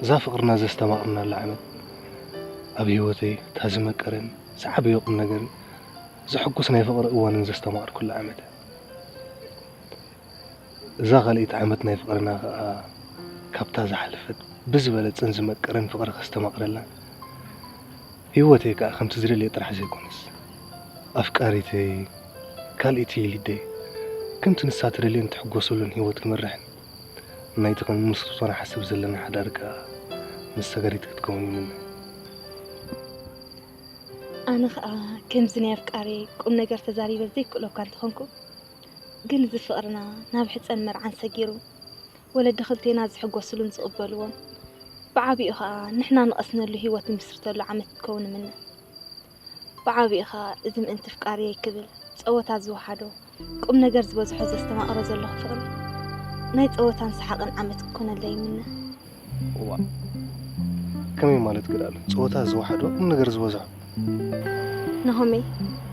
እዛ ፍቕርና ዘስተማቕርናላ ዓመት ኣብ ህይወተይ እታ ዝመቀረን ዝዓበየ ቁም ነገርን ዘሐጉስ ናይ ፍቕሪ እዋንን ዘስተማቐርኩላ ዓመት። እዛ ካልኣይቲ ዓመት ናይ ፍቕርና ከኣ ካብታ ዝሓለፈት ብዝበለጸን ዝመቀረን ፍቕሪ ከስተማቕረላ፣ ህይወተይ ከኣ ከምቲ ዝደልየ ጥራሕ ዘይኮነስ፣ ኣፍቃሪተይ፣ ካልኣይቲ ይሊደይ፣ ከምቲ ንሳ ትደልዮን ትሕጎሰሉን ህይወት ክመርሕን፣ ናይቲ ክንምስርቶ ንሓስብ ዘለና ሓዳር ከኣ መሰጋሪት ክትከውን ይምነ። ኣነ ኸኣ ከምዚ ናይ ኣፍቃሪ ቁም ነገር ተዛሪበ ዘይክእለካ እንተኾንኩ፣ ግን እዚ ፍቕርና ናብ ሕጸን መርዓን ሰጊሩ፣ ወለዲ ክልቴና ዝሕጎስሉን ዝቕበልዎን፣ ብዓቢኡ ኸኣ ንሕና ንቐስነሉ ህይወት ንምስርተሉ ዓመት ክትከውን እምነ። ብዓቢኡ ኸኣ እዚ ምእንቲ ኣፍቃሪየይ ክብል ጸወታ ዝወሓዶ፣ ቁም ነገር ዝበዝሖ ዘስተማቕሮ ዘለኹ ፍቕሪ፣ ናይ ጸወታን ሰሓቕን ዓመት ክኮነለይ ይምነ። እዋ፣ ከመይ ማለት ግዳሉ? ጸወታ ዝወሓዶ ቁም ነገር ዝበዝሖ? ናሆመይ፣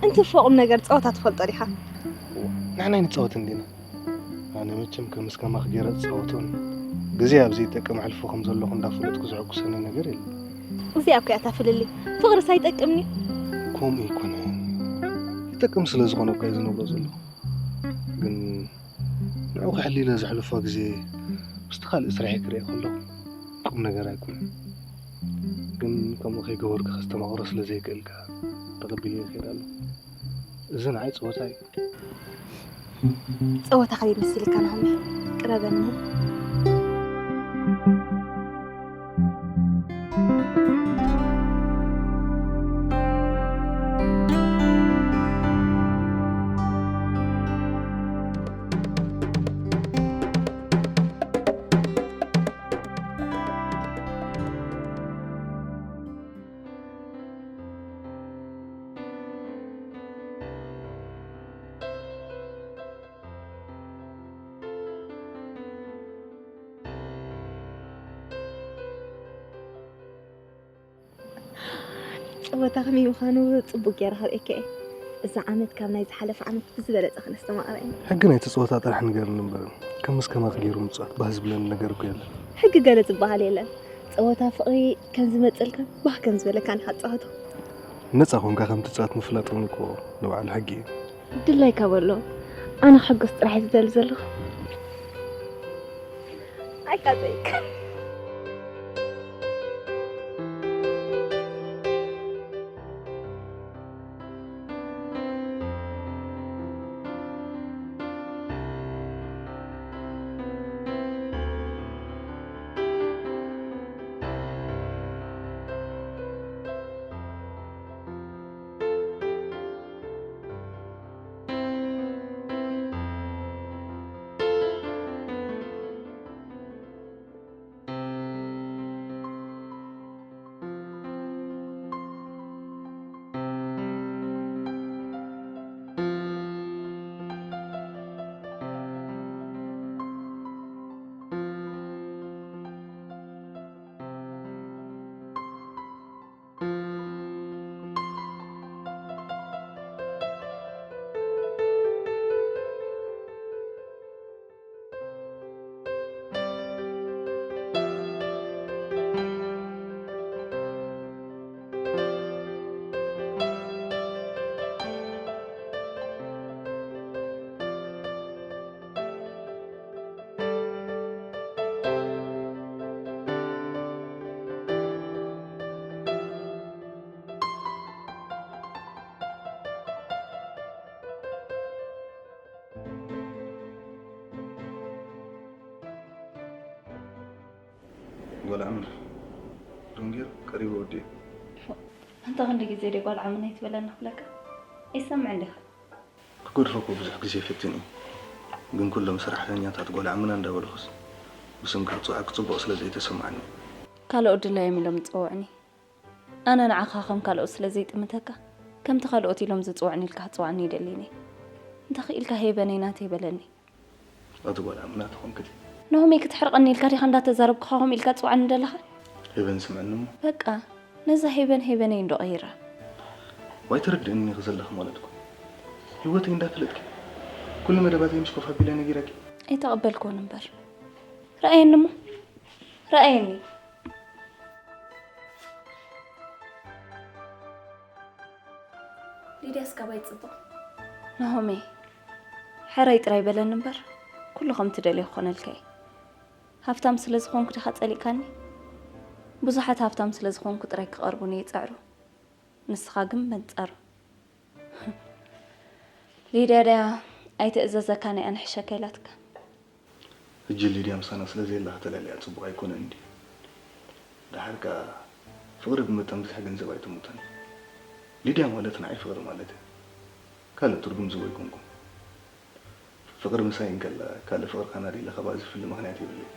እንተ ፎ ቁም ነገር ጸወታ ትፈልጦ ዲኻ? እዋ፣ ንሕና ኣይንጻወትን ዲና? ኣነ መቸም ከምስ ከማኽ ገይረ እጻወቶን ግዜ ኣብ ዘይጠቅም ኣሕልፎ ከም ዘለኹ እንዳፈለጥኩ ዘሐጉሰኒ ነገር የለን። እዚኣ እኮ እያ እታ ፍልልይ። ፍቕርስ ኣይጠቅምን እዩ። ከምኡ ኣይኮነን። ይጠቅም ስለ ዝኾነ እኮ እየ ዝነግሮ ዘለኹ። ግን ንዑ ከሕልይለ ዘሕልፎ ግዜ ምስቲ ካልእ ስራሐይ ክሪኦ ከለኹ ቁም ነገር ኣይኮነን። ግን ከምኡ ከይገበርኩ ከስተማቕሮ ስለ ዘይክእል ከኣ ተቐቢለዮ ይኸይድ ኣለኹ። እዚ ንዓይ ጸወታ እዩ። ጸወታ ከመይ መሲልካ ናሆመይ? ቅረበኒ። ጸወታ ከመይ ምዃኑ ጽቡቕ ገይረ ከርእየካ እየ። እዛ ዓመት ካብ ናይ ዝሓለፈ ዓመት ብዝበለጸ ክነስተማቕራ ኢና። ሕጊ ናይቲ ጸወታ ጥራሕ ንገርኒ እምበር፣ ከም ምስ ከማኺ ገይሩ ምጽዋት ባህ ዝብለኒ ነገር እኮ የለን። ሕጊ ገለ ዝበሃል የለን። ጸወታ ፍቕሪ ከም ዝመጸልካን ባህ ከም ዝበለካን ኢኻ ትጻወቶ። ነጻ ኮንካ ከም ትጻወት ምፍላጥ እውን እኮ ንባዕሉ ሕጊ እዩ። ድላይካ በሎ። ኣነ ክሕጎስ ጥራሕ እየ ዝደሊ ዘለኹ። ኣይቃጸይካ። ጓል ዓምር ዶንጌር ቀሪቡ ወዲኡ። ኣንታ ክንዲ ግዜ ደይ ጓል ዓምነይ ትበለኒ ክብለካ? ኣይሰምዕን ዲኻ? ክገድፎ እኮ ብዙሕ ግዜ ፈቲነ እየ። ግን ኩሎም ሰራሕተኛታት ጓል ዓምና እንዳበልኩስ ብስምካ ክጽውዓኪ ጽቡቕ ስለ ዘይተሰምዓኒ። ካልኦት ድላዮም ኢሎም ዝጸውዑኒ። ኣነ ንዓኻ ከም ካልኦት ስለ ዘይጥምተካ፣ ከምቲ ካልኦት ኢሎም ዝጽውዑኒ ኢልካ ክትጽውዓኒ ኣይደልን እየ። እንተ ኽኢልካ ሄበነይ ናተይ በለኒ። ኣቲ ጓል ዓምና ተኾንክቲ። ናሆመይ ክትሕርቐኒ ኢልካ ዲኻ እንዳተዛረብኩኻ ከምኡ ኢልካ ትጽውዓኒ ዘለኻ? ሄበን ስምዕኒ እሞ። በቃ፣ ነዛ ሄበን ሄበነይ እንዶ ቀይራ። ዋይ ተረድእኒ ኢኺ ዘለኺ ማለት እኮ። ህይወተይ እንዳፈለጥኪ። ኩሉ መደባተይ ምስ ኮፍ ኣቢለ ነጊረኪ። ኣይተቐበልክዎን እምበር። ረኣየኒ እሞ። ረኣየኒ። ሊድያስ ካባይ ጽቡቕ። ናሆሜ፣ ሕራይ ጥራይ በለኒ እምበር፣ ኩሉ ከም ትደልዮ ክኾነልካ እየ። ሃፍታም ስለ ዝኾንኩ ዲኻ ጸሊእካኒ? ብዙሓት ሃፍታም ስለ ዝኾንኩ ጥራይ ክቐርቡኒ ይጽዕሩ። ንስኻ ግን በንጻሩ። ሊድያ ድያ ኣይትእዘዘካን እያ ንሕሸካ ኢላትካ? ሕጂ ሊድያ ምሳና ስለ ዘየላ ከተላልያ ጽቡቕ ኣይኮነን ድዩ? ደሓር ከኣ ፍቕሪ ብመጠን ብዙሕ ገንዘብ ኣይትምውተን። ሊድያ ማለት ንዓይ ፍቕሪ ማለት እያ። ካልእ ትርጉም ዝህቦ ኣይኮንኩን። ፍቕሪ ምሳይ እንከላ ካልእ ፍቕሪ ካናዲ ኢለ ከብኣ ዝፍሊ ምኽንያት የብለይ።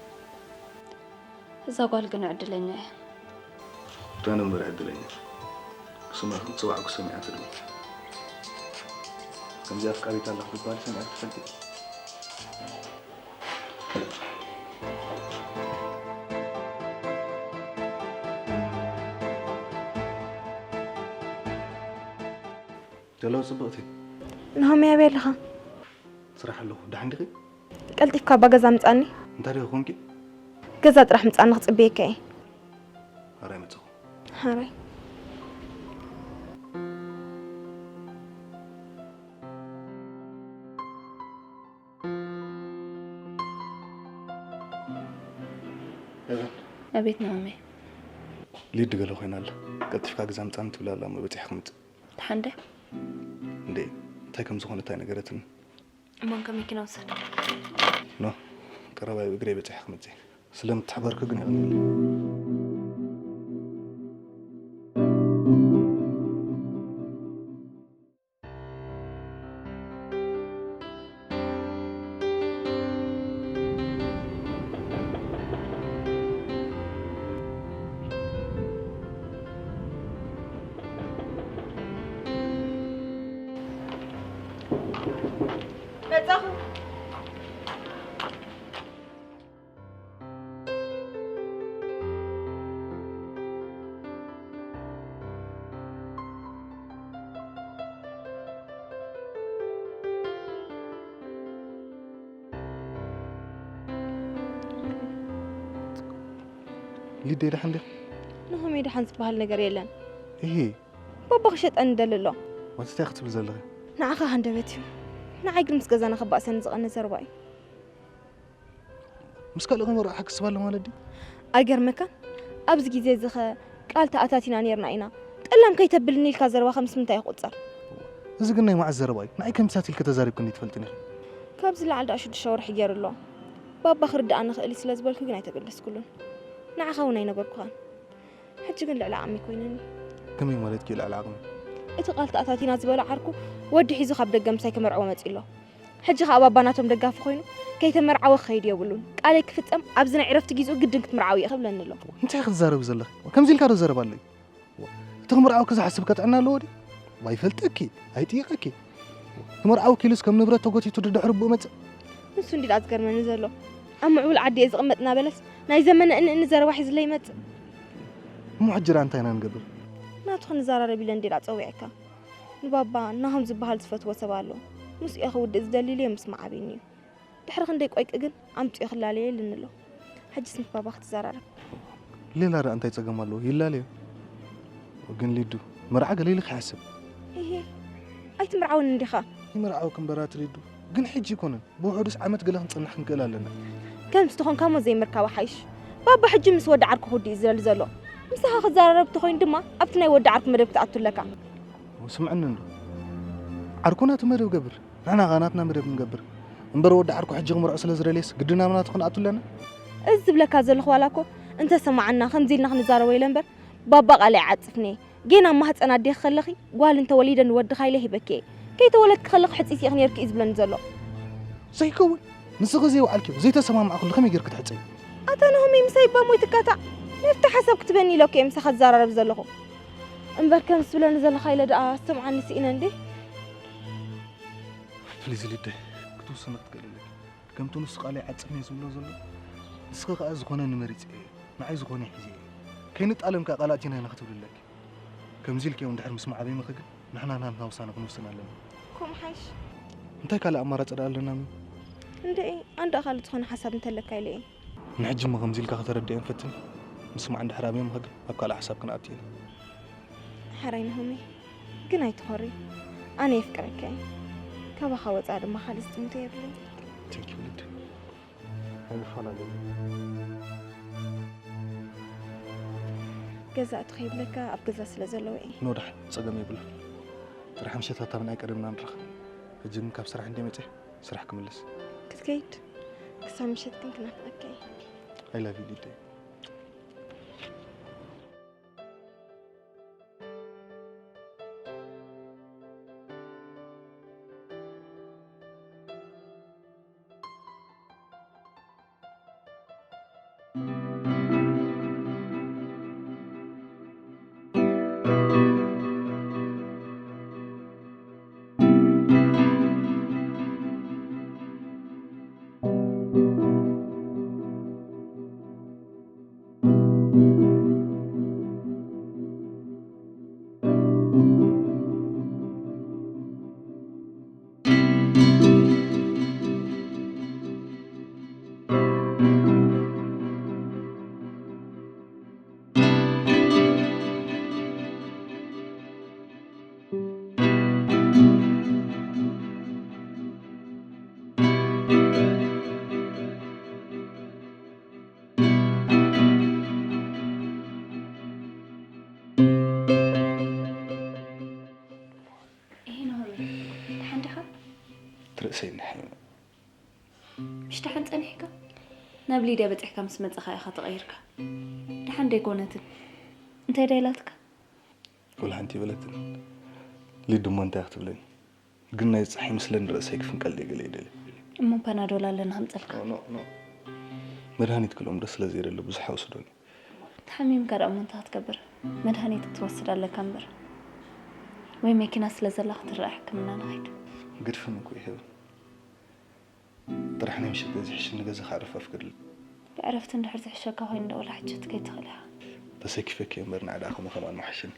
እዛ ጓል ግን ዕድለኛ እያ። እታ ነንበር ዕድለኛ። ስማ ክትጽዋዕ እኮ ሰሚዓ ትድምዕ። ከምዚ ኣፍቃሪት ኣላ ክትበሃል ሰሚዓ ትፈልጥ? ሄሎ ጽብቕቲ። ናሆም፣ ኣበይ ኣለኻ? ስራሕ ኣለኹ። ደሓን ዲኺ? ቀልጢፍካ ኣባ ገዛ ምጻኒ። እንታይ ዲኺ ኮንኪ? ገዛ ጥራሕ ምጻኒ ክጽበየካ እየ። ሕራይ መጻኹ። ሕራይ። ሄቨን። ኣቤት ናሆመይ። ሊድ ገለ ኮይና ኣላ። ቀልጢፍካ ገዛ ምጻኒ ትብል ኣላ እሞ በጺሐ ክመጽእ። ደሓን ድያ? እንዴ፣ እንታይ ከም ዝኾነት ኣይነገረትኒ። እሞ እንካ መኪና ውሰድ። ኖ፣ ቀረባ እዩ፣ እግረይ በጺሐ ክመጽእ። ስለምትሕበርኪ ግን የቐንየለይ። መጻኹ። ሊደይ ደሓን ዲኺ? ናሆመይ ደሓን ዝበሃል ነገር የለን። እሂ። ባባ ክሸጠኒ ይደሊ ኣሎ። ዋትስ እንታይ ክትብል ዘለኺ? ንዓኻ ሃንደበት እዩ። ንዓይ ግን ምስ ገዛና ከባእሰኒ ዝቐነ ዘረባ እዩ። ምስ ካልእ ክመርዖ ሓክስብ ኣሎ ማለት ድዩ? ኣይገርመካን? ኣብዚ ግዜ እዚ ኸ ቃል ተኣታቲና ኔርና ኢና። ጠላም ከይተብልኒ ኢልካ ዘረባኻ ምስ ምንታይ ይቑጸር? እዚ ግን ናይ መዓስ ዘረባ እዩ? ንዓይ ከምሳት ኢልኪ ተዛሪብክኒ ትፈልጥኒ ኢኺ። ካብዚ ላዕሊ ደኣ ሽዱሽተ ወርሒ ገይሩ ኣሎ። ባባ ክርድኣኒ ይኽእል እዩ ስለ ዝበልኩ ግን ኣይተገደስኩሉን። ንዓኻ እውን ኣይነገርኩኻን። ሕጂ ግን ልዕሊ ዓቕሚ ኮይኑኒ። ከመይ ማለትኪ ልዕሊ ዓቕሚ? እቲ ቃል ተኣታቲና ዝበሎ ዓርኩ ወዲ ሒዙ ካብ ደገ ምሳይ ክመርዕዎ መጺኡ ኣሎ። ሕጂ ኸኣ ባባ ናቶም ደጋፊ ኮይኑ ከይተመርዓወ ክኸይድ የብሉን። ቃለይ ክፍጸም ኣብዚ ናይ ዕረፍቲ ግዜኡ ግድን ክትምርዓዊ ኢኺ ይብለኒ ኣሎ። እንታይ ኢኺ ትዛረቢ ዘለኺ? ከምዚ ኢልካ ዶ ዘረባ ኣሎ? እቲ ክምርዓወኪ ዝሓስብ ከ ጥዕና ኣለዎ ድዩ? ኣይፈልጠኪ፣ ኣይጥይቐኪ። ክምርዓወኪ ኢሉስ ከም ንብረት ተጎቲቱ ድድሕሪ ብኡ መጽእ? ንሱ እንዲ ደኣ ዝገርመኒ ዘሎ። ኣብ ምዕቡል ዓዲ እየ ዝቕመጥ እናበለስ ናይ ዘመነ እኒ እኒ ዘረባ ሒዝለይ ይመጽእ። እሞ ሕጂ ደኣ እንታይ ኢና ንገብር? ናቱ ክንዘራረብ ኢለ እንዲ ደኣ ጸዊዐካ። ንባባ ናሆም ዝበሃል ዝፈትዎ ሰብ ኣሎ። ምስኡ እየ ክውድእ ዝደሊ ኢሉ ምስማዕ ኣብዩኒ እዩ። ድሕሪ ክንደይ ቆይቂ ግን ኣምጺኦ ክላለየ ኢሉኒ ኣሎ። ሕጅስ ምስ ባባ ክትዘራረብ። ሌላ ደኣ እንታይ ጸገም ኣለዎ? ይላለዮ። ግን ሊዱ፣ መርዓ ገለ ኢሉ ከይሓስብ። እሂ፣ ኣይትምርዓውን እንዲኻ? ይምርዓወኪ እምበር ኣቲ ሊዱ፣ ግን ሕጂ ኣይኮነን። ብውሑዱስ ዓመት ገለ ክንጽናሕ ክንክእል ኣለና። ከምዚ ተኾንካ እሞ ዘይምርካብ ሓይሽ። ባባ ሕጂ ምስ ወዲ ዓርኩ ክውድእ እዩ ዝደሊ ዘሎ። ምሳኻ ክዘራረብ ተኾይኑ ድማ ኣብቲ ናይ ወዲ ዓርኩ መደብ ክትኣቱ ኣለካ። ስምዕኒ እንዶ። ዓርኩ ናቱ መደብ ገብር። ንሕና ኸኣ ናትና መደብ ንገብር። እምበር ወዲ ዓርኩ ሕጂ ክምርዖ ስለ ዝደልየስ ግድን ናብና ትኾን ኣቱ ኣለና? እዚ ዝብለካ ዘለኹ ዋላ እኮ እንተሰማዓና ከምዚ ኢልና ክንዛረቦ ኢለ እምበር ባባ ቃለይ ዓጽፍኒ። ጌና ኣብ ማህጸን ኣዴኺ ከለኺ ጓል እንተወሊደ ንወድኻ ኢለ ሂበኪ እየ። ከይተወለድኪ ከለኺ ሕጽይቲ ኢኺ ነይርኪ እዩ ዝብለኒ ዘሎ። ዘይከውን። ንስኺ ዘይወዓልክዮ፣ ዘይተሰማማዕክሉ ከመይ ጌርኪ ትሕጸይ? ኣታ ናሆመይ ምሳይ እባ ሞይትካ ታዕ። መፍትሒ ሓሳብ ክትበኒ ኢለ እኮ እየ ምሳኻ ዝዘራረብ ዘለኹ። እምበር ከምዚ ትብለኒ ዘለኻ ኢለ ደኣ ኣስተምዓኒ ስኢነ እንዴ? ፕሊዝ ሊደይ፣ ክትውስኒ ክትክእል ኣለኪ። ከምቲ ንሱ ቃለይ ዓጽፍኒ ዝብሎ ዘሎ፣ ንስኺ ከኣ ዝኾነኒ መሪጸ እየ፣ ንዓይ ዝኾነ ሒዘ እየ። ከይንጣለም ከኣ ቃል ኣእቲና ኢና ክትብሊ ኣለኪ። ከምዚ ኢልኪ እዮም ድሕሪ ምስ ማዕበይምኺ ግን ንሕና ናትና ውሳነ ክንውስን ኣለና። ከምኡ ሓይሽ። እንታይ ካልእ ኣማራጺ ደኣ ኣለና? እንድዒ፣ ኣንዳ ካልእ ዝኾነ ሓሳብ እንተለካ ኢለ እየ። ንሕጂ እሞ ከምዚ ኢልካ ከተረድእየን ፈትኒ። ምስማዕ እንድሕር ኣብዮምኺ ግን ኣብ ካልእ ሓሳብ ክንኣቱ ኢና። ሕራይ ናሆመይ፣ ግን ኣይትኾሪ። ኣነ የፍቅረካ እየ። ካባኻ ወፃእ ድማ ካልእ ዝጥምቶ የብለይ። Thank you ልደ። ኣይንፈላለይ። ገዛ እቱ ከይብለካ ኣብ ገዛ ስለ ዘለዉ እየ። ኖ ደሓን፣ ጸገም የብሉን። ጥራሕ ምሸት ኣታ ምንኣይ ቀደምና ንራኸብ። ሕጂ ግን ካብ ስራሕ እንደ መጽየ ስራሕ ክምለስ። ክትከይድ? ክሳብ ምሸት ግን ክናፍቀካ እየ። I love you ልደይ። ይሄ ነው። ደሓን ዲኻ? ትርእሰይ እንድሕር ምሽ ደሓን ጸኒሕካ? ናብ ሊድያ በጺሕካ ምስ መጻኻ ኢኻ ተቐይርካ። ደሓን ደይኮነትን። እንታይ ዳ ኢላትካ? ወላ ሓንቲ ይበለትን። ሊዱ እሞ እንታይ ክትብለኒ? ግን ናይ ጸሓይ ምስለኒ ርእሰይ ክፍንቀል ደይ ገለ ይደሊ። እሞ ፓናዶል ኣለና ከምጸልካ። ኖ፣ ኖ፣ ኖ። መድሃኒት ክልኦም ደስ ስለ ዘይደለ ብዙሕ ኣይወስዶን። ተሓሚምካ ደኣ እሞ እንታይ ክትገብር? መድሃኒት ክትወስድ ኣለካ እምበር። ወይ መኪና ስለ ዘላ ክትረኣ ሕክምና ንኸይድ። ግድፍን እኮ ይህብን። ጥራሕ ናይ ምሸት ተዝሕሽኒ ገዛ ክዕርፍ ኣፍቅድልኝ። ብዕረፍቲ እንድሕር ዝሕሸካ ኮይኑ ዶ ወላ ሕጂ ክትከይድ ትኽእል ኢኻ። ተሰኪፈኪ እምበር ንዓኣ ከምኡ ከማን ምሓሸኒ።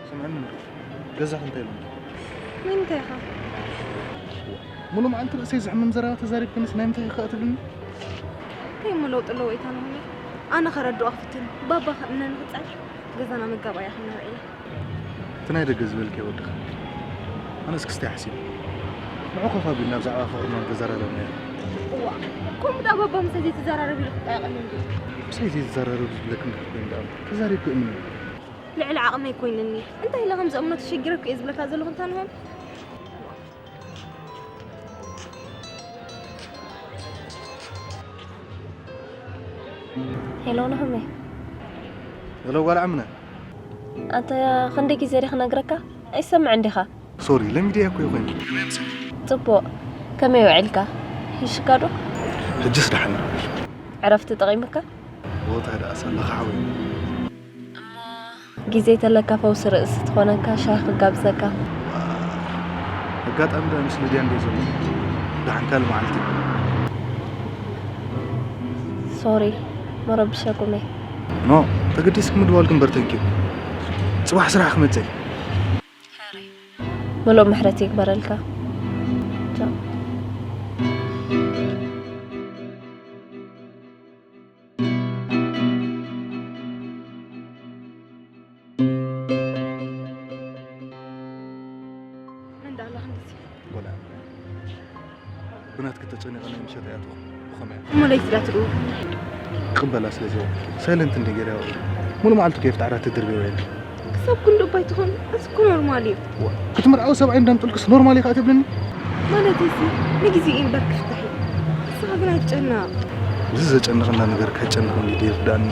ስምዕኒ እምበር፣ ገዛኺ እንታይ ኢሉ? ንምንታይ ኢኻ? ሙሉ መዓልቲ ርእሰይ ዘሕምም ዘረባ ተዛሪብክንስ ናይ ምንታይ ኢኻ ትብልኒ? እንታይ እሞ ለውጢ ኣለዎ ኢታ ናሆመይ? ኣነ ከረድኦ ክፍትን፣ ባባ ከእምነኒ ክጸንሕ፣ ገዛና መጋባእያ ክንርአ ኢና። እቲ ናይ ደገ ዝበልክዮ ወድኺ። ኣነስ ክስታይ ሓሲብ። ንዑ ኮፍ ኣቢልና ብዛዕባ ፍቕርና ተዘራረብና ኢና። እዋ፣ ከምኡ ደኣ ባባ ምሳይ ዘይትዘራረብ ኢሉ ክጠየቐኒ እንድዩ። ምሳይ ዘይትዘራረብ ዝብለኪ እንድሕር ኮይኑ ደኣ ተዛሪብኪ እምኒ። ልዕሊ ዓቕመይ ኮይኑኒ። እንታይ ኢለ ከም ዘእምኖ ተሸጊረ እኮ እየ ዝብለካ ዘለኹ እንታ ንሆም። ሄሎ ናሆመይ። ሄሎ ጓል ዓምነ። ኣንተ ክንደይ ግዜ ዲኺ ነግረካ? ኣይሰምዕን ዲኻ? ሶሪ፣ ለሚድያ እኮ ይኾን። ጽቡቕ። ከመይ ውዒልካ? ይሽካ ዶ? ሕጅስ ደሓን። ዕረፍቲ ጠቒምካ? ቦታ ደኣ ሳላኻ ሓወይ። እሞ ግዜ ተለካ ፈውሲ ርእሲ ትኾነካ ሻሂ ክጋብዘካ። ኣጋጣሚ ደኣ ምስ ሊድያ እንድየ ዘሎ። ደሓን ካልእ መዓልቲ። ሶሪ፣ መረብሸኩም እየ። ኖ፣ ተገዲስኪ ምድዋልኪ እምበር ተንኪዩ። ጽባሕ ስራሕ ክመጽእ እየ። ምሉእ ምሕረት ይግበረልካ። ቻው። መን ደኣ ኣላ ክንድዚ? ወላ። ብናትኪ ተጨኒቐ ናይ ምሸት ኣይኣትዋን። ብኸመይ? እሞ ለይቲ ዳ ትድውል? ክቕበላ ስለ ዘይበልኩ፣ ሳይለንት እንደ ገይረ ያው። ሙሉ መዓልቲ ከየፍትዓራ ትድርበዮ የለ። ክሳብ ክንዱ እባ ኣይትኾን፣ እዚ እኮ ኖርማል እዩ። ዋ፣ ክትምርዓው ሰብኣይ እንዳምጥልክስ ኖርማል እዩ ከኣ ትብልኒ? ማለተይሲ፣ ንግዜኡ እዩ እምበር ክፍታሕ እዩ። ንስኻ ግን ኣይትጨነቕ። እዚ ዘጨንቐና ነገር ከጨንቕ እንዲ ይርዳእና።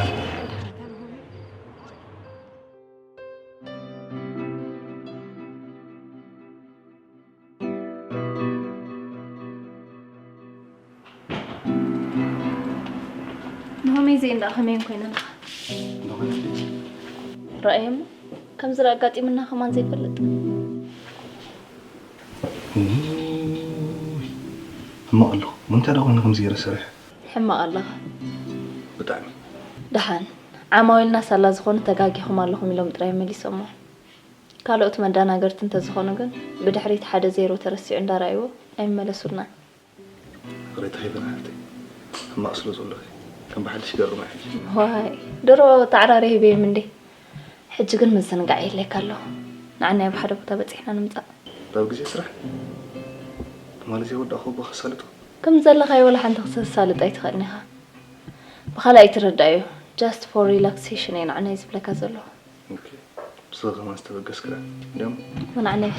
ናሆመይ፣ እዚኤን ደኣ ከመይን ኮይነን? እንዶ ኮይነን ድዩ? ረኣየሞ፣ ከምዚ ደኣ ኣጋጢሙና ከማን ዘይፈልጥ። እም፣ ኣለኹ። ምንታይ ደኾነ ከምዚ ገይረ ሰሪሐ? ሕማቕ ኣለኻ። ብጣዕሚ። ደሓን። ዓማዊልና ሳላ ዝኾኑ ተጋጊኹም ኣለኹም ኢሎም ጥራይ መሊሶሞ። ካልኦት መዳናገርቲ እንተዝኾኑ ግን ብድሕሪት ሓደ ዜሮ ተረሲዑ እንዳረኣይዎ ኣይመለሱልናን። ይቕሬታ ሂበና ሓፍተይ። ሕማቕ ስለ ዘለኺ ከም ብሓድሽ ገርማ ሕጂ። ዋይ፣ ድሮ ተዓራሪ ሂበዮም እንዴ? ሕጂ ግን ምዝንጋዕ የድልየካ ኣሎ። ንዓናይ ኣብ ሓደ ቦታ በጺሕና ንምጻእ። ኣብ ግዜ ስራሕ ትማሊ ዘይወዳእኹዎ ከሳልጦ። ከም ዘለኻዮ ወላ ሓንቲ ክተሳልጥ ኣይትኽእልን ኢኻ። ብኻልእ ኣይትረዳእዮ። Just for relaxation እየ ንዓናይ ዝብለካ ዘለኹ። ኦኬ። ብስኻ ከማን ዝተበገስክላ እንዲያውም። ንዓናይ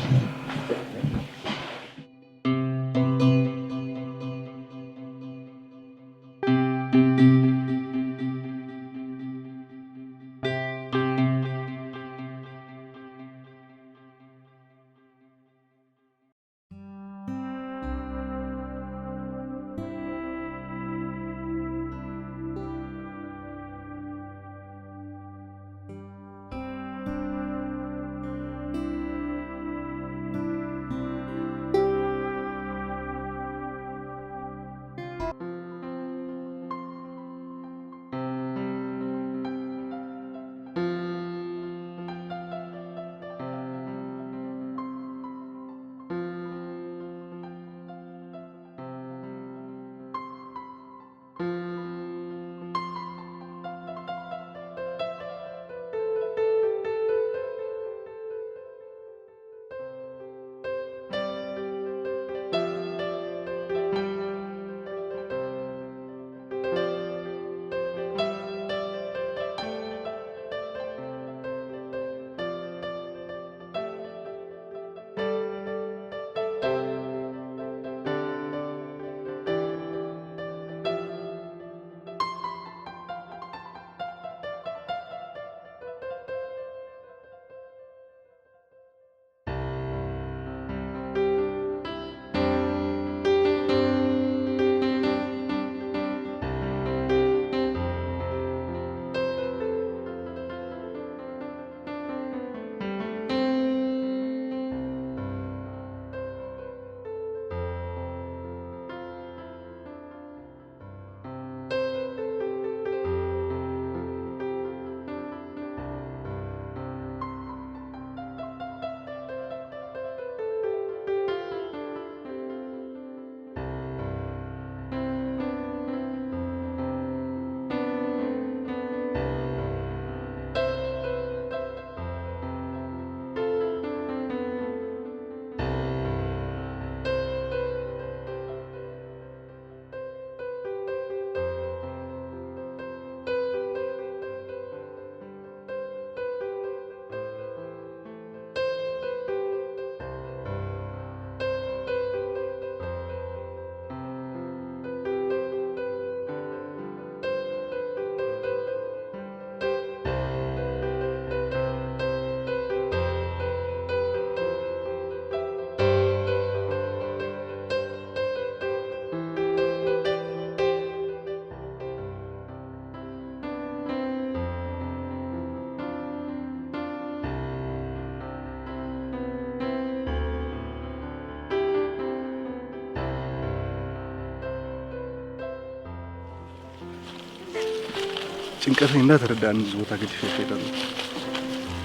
ጭንቀተይ እንዳተረዳእኒ እዚ ቦታ ገዲፈ ይኸይድ ኣለኹ።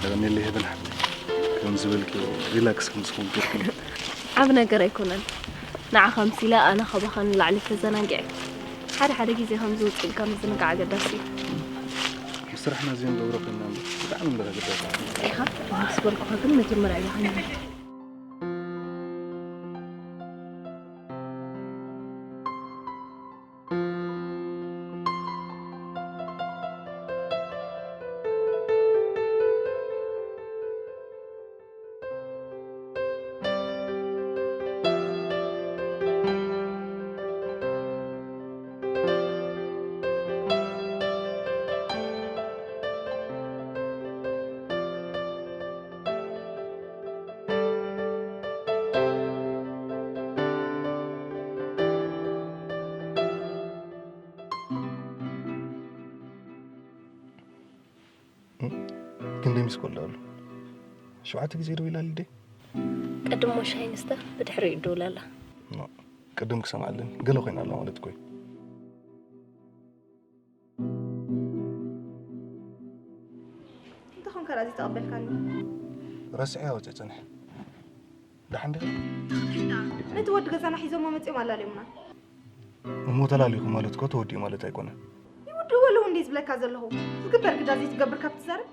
የቐንየለይ ሄቨን ሓፍተይ። ከም ዝበልክዮ ሪላክስ ከም ዝኸውን ጌርክኒ። ዓቢ ነገር ኣይኮነን። ንዓኻ መሲለ ኣነ ካባኻ ንላዕሊ ተዘናጊዐ። ሓደ ሓደ ግዜ ከምዚ ውጽእ ኢልካ ምዝንጋዕ ኣገዳሲ እዩ። ምስ ስራሕና ዘይንገብሮ ኮይንና እምበር ብጣዕሚ እምበር ኣገዳሲ እዩ። ኢኻ? ምስ በልኩኻ ግን መጀመርያ ኢኻ። እም? ክንደይ ሚስ ኮል ኣሎ? ሸውዓተ ግዜ ደዊላ ልደይ? ቀድሞ ሻሂ ንስተ፣ ብድሕሪኡ ደውላላ። ኖ። ቅድም ክሰምዓለን ገለ ኮይና ኣላ ማለት እኮ እዩ። እንታይ ኾንካ ዳዚ ተቐበልካኒ? ረስዐያ ወፅእ ፀኒሐ። ደሓን ዲኺ? ነቲ ወዲ ገዛና ሒዞሞ መፂኦም ኣላልዮምና። እሞ ተላሊኹም ማለት እኮ ተወዲኡ ማለት ኣይኮነን። ይውድእዎ ኣለዉ እንዴ ዝብለካ ዘለኹ? ዝግበር ግዳ ዘይትገብር ካብ ትዛረብ?